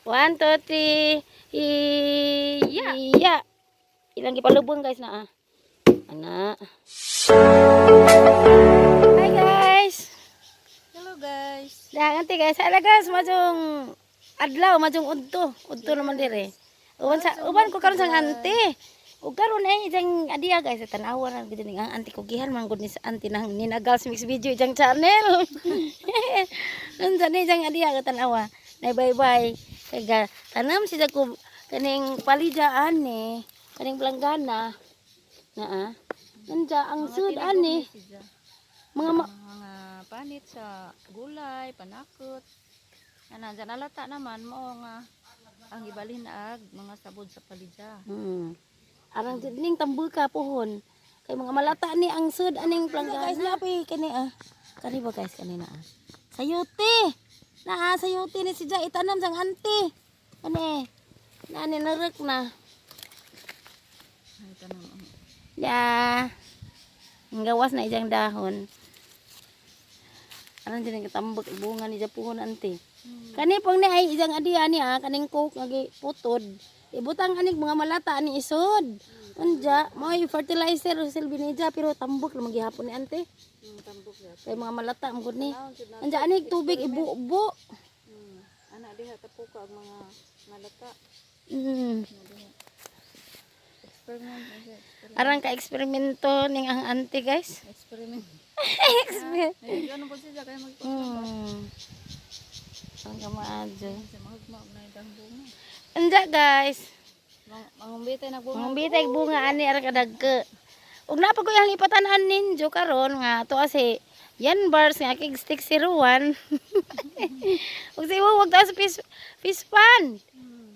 1, 2, 3. Iya. Iya. Ilang gipalubong, guys, na ah. Ana. Hi, guys. Hello, guys. Dahan ante, guys. Ala, guys, majong adlaw, majong udto. Udto naman dire. Uban sa uban ko karon sang ante. Ug karon eh ijang adiya, guys, tan-awa ra gid ning ang ante ko, gihan man gud ni sa ante nang ninagals mix video ijang channel. Unsa ni ijang adiya ka tan-awa. Nay bye bye. Kay ga tanam siya ko kaning palija ani, kaning planggana. Naa. Nanja ang sud ani. Mga Mga panit sa gulay, panakot. Ana dyan alata naman mo nga ang ibalhin ag mga sabod sa palidya. Arang jud ning tambuka pohon. Kay mga malata ni ang sud aning planggana. Guys, lapi kani ah. Kani ba, guys, kani na ah. Sayote. Na ah, sayote ni si Ja itanam sang ante. Kani. Na ni narek na. Ay tanam ang Ya. Ang gawas na ijang dahon. Arang jud ning katambok bunga ni Ja pohon, ante. Kani pong ni ay ijang adi ani ah, kaning coke nga putod. Ibutang anig mga malata ani isod. Unja, mo fertilizer o silbi ni ja, pero tambok ra gihapon ni ante. Tambok ya. Kay mga malata man gud ni. Unja anig tubig ibubo. Ana diha tapuka ang mga malata. Experiment na siya, experiment. Arang ka eksperimento ning ang ante, guys. Experiment. Experiment. Ay, ano po siya kay mag Ang kamaadyo. sa mahugma og na itang bunga. Unja, guys. Mangumbitay na bunga. Mga bitay bunga ani arang kadagke. Ug naa pa ko yang ipatan-an ninyo karon nga to si Yan bars nga kig stick 01. Ug si wag ta sa fish pan.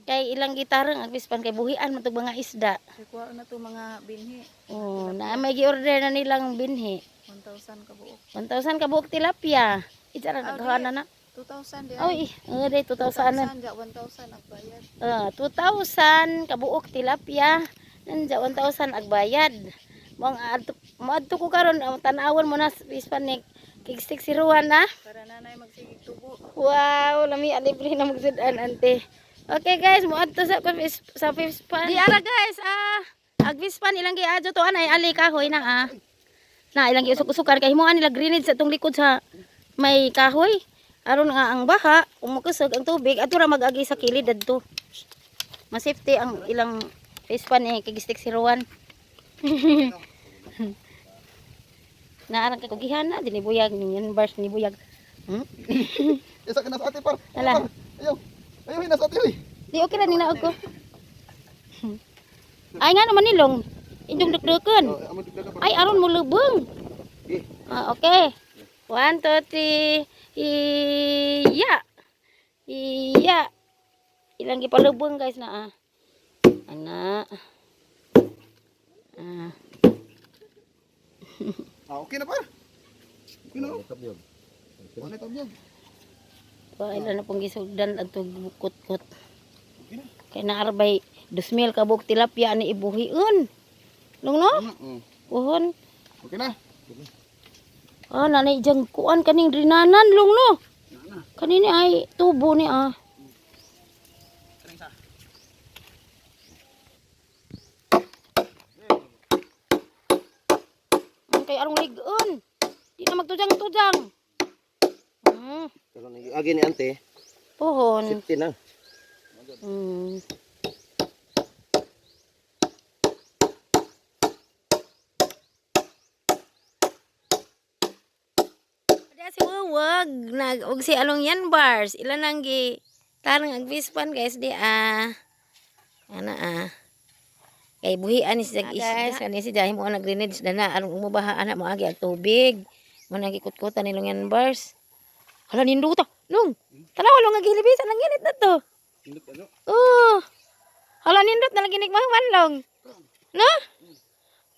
Kay ilang gitarang ang fish pan kay buhian man tog mga isda. Kay kuha na to mga binhi. Oh, na may gi-order na nilang binhi. 1,000 ka buok. 1,000 ka buok tilapia. Itsa ra Ah, naghaana na. 2,000 di. Oy, day 2,000 na. 2,000 ja 1,000 ang bayad. Ah, 2,000 kabuok tilapia. Nanja 1,000 agbayad. Mong adto moadto ko karon ang tan-awon mo na fish pan ni kig 601 na. Para nanay magsigig tubo. Wow, lami libre na magsud-an, ante. Okay, guys, moadto sa fish pan. Di ara, guys, ah, ag fish pan ilang giadyo to anay ali kahoy na ah. Na ilang giusok-usukan kay himuan nila grenade sa tong likod sa may kahoy. Aron nga ang baha, umukusog ang tubig ato ra mag-agi sa kilid adto. Masafety ang ilang fish pan eh kay stick 01. Naarang kay kugihan na dinhi buyag ninyan bars ni buyag. Isa ka na sa ate par. Ala. Par. Ayaw. Ayaw hina sa ate oy. Di okay ra ni naog ko. Ay nga naman nilong. Inyong dukdukan. Oh, amo dugdaga par. Ay aron mo lubong. Eh. Ah, okay. 1, 2, 3. Iya. Iya. Ilang gipalubong, guys, na ah. Ana. Ah. Ah, okay na par. Okay na. Wala tabyog. Wa ila na pong gisugdan adto bukot-kot. Okay na. Kay naarbay 2,000 ka buok tilapia ani ibuhion. Long no? Mm. Uhon. Okay na. Ah, nanay diyang kuan kaning rinanan long no. Na. Kanini ay tubo ni ah. Kaning sa. Ang kay arong ligon. Di na magtujang-tujang. Agi ni ante, Pohon. safety na. Ada si Wawag nag og si Along Yan bars. Ilan ang gi tarang ag pispan, guys, di ah. Ana ah. Kay buhian ni siya isda. Guys, kani si Jahi mo nag grenades dana aron umubaha ana mo agi ang tubig. Mo nang gikutkutan ni Long Yan bars. Hala, nindot. Long. Tanawa long nga gilibisan ang init na to. Indot ano? Oh. Hala, nindot na lang ginig long. No?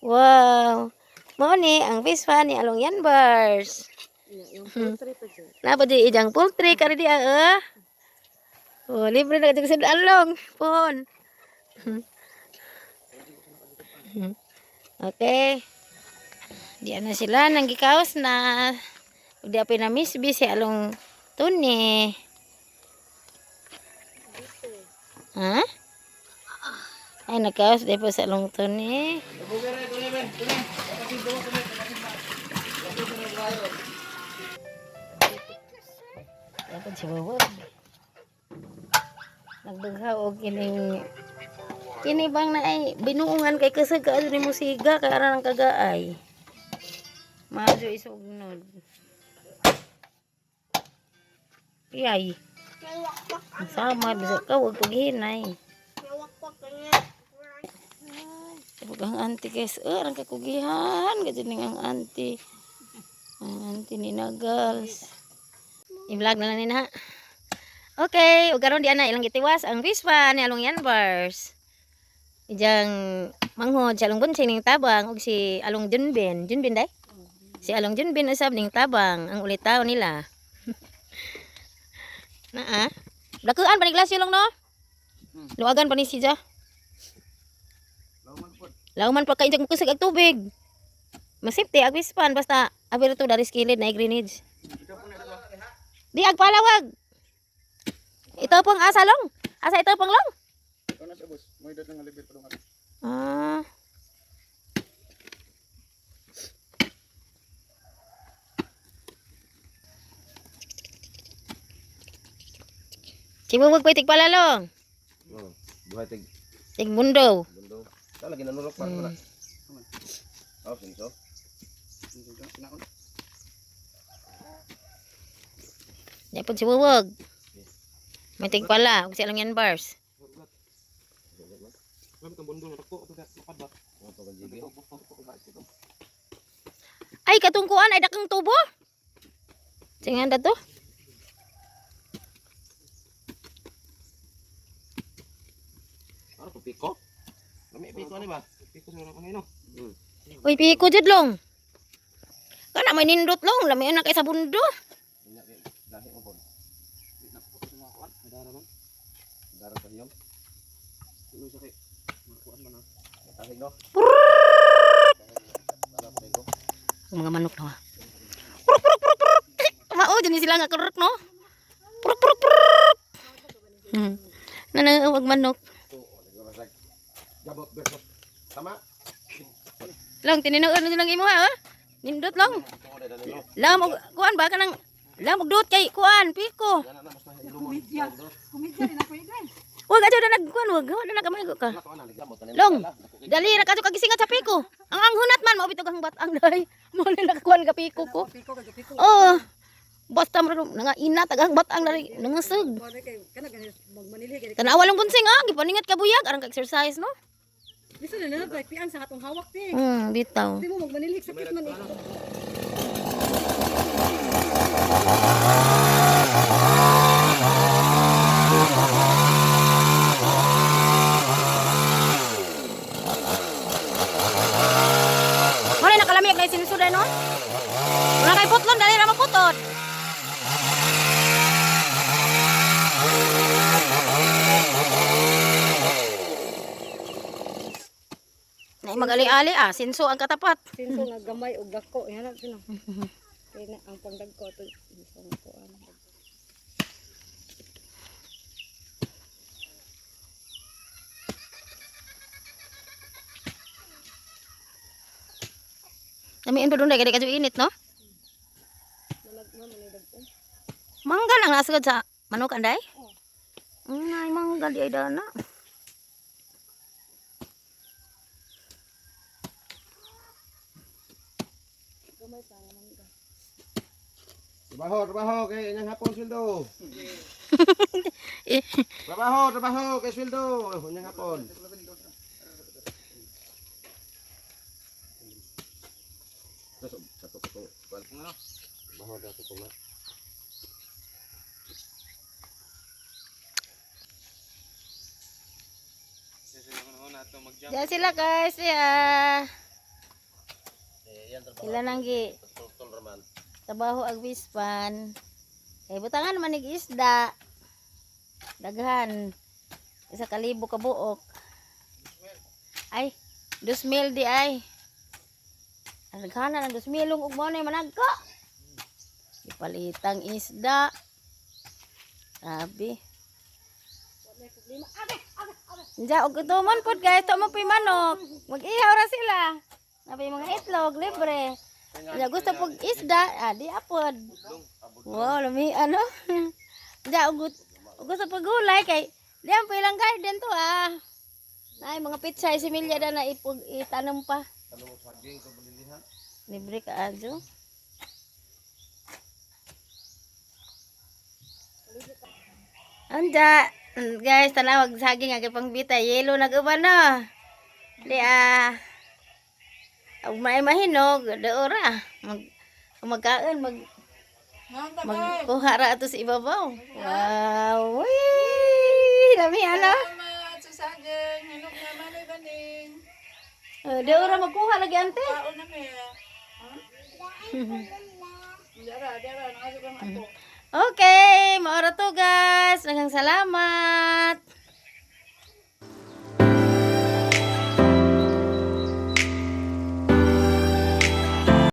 Wow. Mao ni ang fish fan ni Along Yan Bars. Yung poultry pa dyan. Napa di ijang poultry kari di ah. Oh, libre na kadto sa along pohon. Okay. Di na sila nang gikaos na. Ug di apay na miss si Along Tony. Ha? Ay, nakaos di po sa lungton eh. Dapat si Bobo. Nagdugha og kining kini bang na ay binuungan kay kasag kaadto ni musiga kay ara ng kagaay. Maadyo isugnod. Piyay. Ang sama bisa ka wag paghinay. Sabog ang auntie guys. Eh, arang kakugihan. Ganyan ang auntie. Ang auntie ni Nagals. I-vlog na lang nina. Okay, ug karon di ana ilang gitiwas ang fish pan ni Along Yan Bars. Ijang manghod si Along Bunsing ning tabang ug si Along Junbin. Junbin day? Si Along Junbin usab ning tabang ang ulitaw nila. Naa. Dakuan pa ni Glasyo long no? Luagan pa ni siya. Lauman pa kay kusog ag tubig. Masipti ag wispan basta abirto dari kilid na greenage. Di ag palawag. Ito pong asa long. Asa ito pong long. Ito na siya, boss. May dad nga level pa dong. Ah. Sibuwag pa itig palalong. Oh, buhay tig Tig mundo. bundo. Ta lagi nanurok pa wala. Oh, sinso. Di po sibuwag. May tig pala. Huwag siya lang yan bars. Ay, katungkuan ay dakang tubo. Singan da to. Ano to piko? Lami piko ni ba? Piko sa ano ino. Uy, piko jud long. Kana may nindot long, lami na kay sa bundo. Dahi mo pod. Dara pa hiyom. Tahig no? Ang mga manok na. Pruk pruk pruk pruk. Mao jud ni sila nga kuruk no. Pruk pruk pruk. Nanangawag manok. Gabot berso. Tama. Long tininood na silang imo ha. Nindot long. Lam og kuan ba kanang lam og duot kay kuan piko. Kumidya rin ako igay. Wag adyo na nagkuan wag wala na kamay ka. Long, dali ra kadto kagisingat sa piko. Ang anghunat man mao bitog ang batang day. Mo na nakakuan ka piko ko. Piko kag piko. Oh. Basta mo nga ina tagang batang dali nangasag. Kuan kay kana gani magmanilhi kay. Tanawa lang bunsing ah, gipaningat ka buyag arang ka exercise no. Bisan na na pian sa atong hawak ti. Bitaw. Di mo magmanilhi sakit man eh. Mo na nakalami og sinsuday no. Wala kay putlon dali ra maputot. Nay magali-ali ah, sinso ang katapat. Sinso nga gamay og dako yan na sino. Kay na ang pangdagko to bisan ko ano. Lamiin pa doon dahil kadyo init no? Mangga lang nasugod sa manok anday? Nay, mangga di ay dana. Trabaho, trabaho kay inyong hapon sweldo. Eh, Trabaho, trabaho kay sweldo. Inyong hapon. Trabaho daw ko ma. Diyan sila guys, yeah. Sila nang gi trabaho ag wispan. Kay butangan man nig isda. Daghan. Isa ka libo ka buok. Ay, 2,000 di ay. Ang daghan na ng 2,000 ug mo na managko. Ipalitang isda. Grabe. Diya, og tumon pod guys, tumo po'y manok. Mag-ihaw ra sila. Napay mga itlog, libre. Diya, gusto pog isda, ah, di apod. Wow, lami ano. Diya, og og gusto pog gulay kay diyan pa ilang garden to ah. Ay, mga pitsay, similya na na ipog itanom pa. Libre ka adyo. Anja, guys, tanawag saging nga pang bita, yelo nag-uban no. Di ah. Ug may mahinog, doora. Mag magkaon mag magkuha ra ato sa ibabaw. Wow. Uy, dami ano. Salamat sa saging. Hinog na manoy baning. Oh, doora magkuha lagi ante. Kaon na me. Dara, dara, nakasugang ako. Okay, maora to guys. Daghang salamat.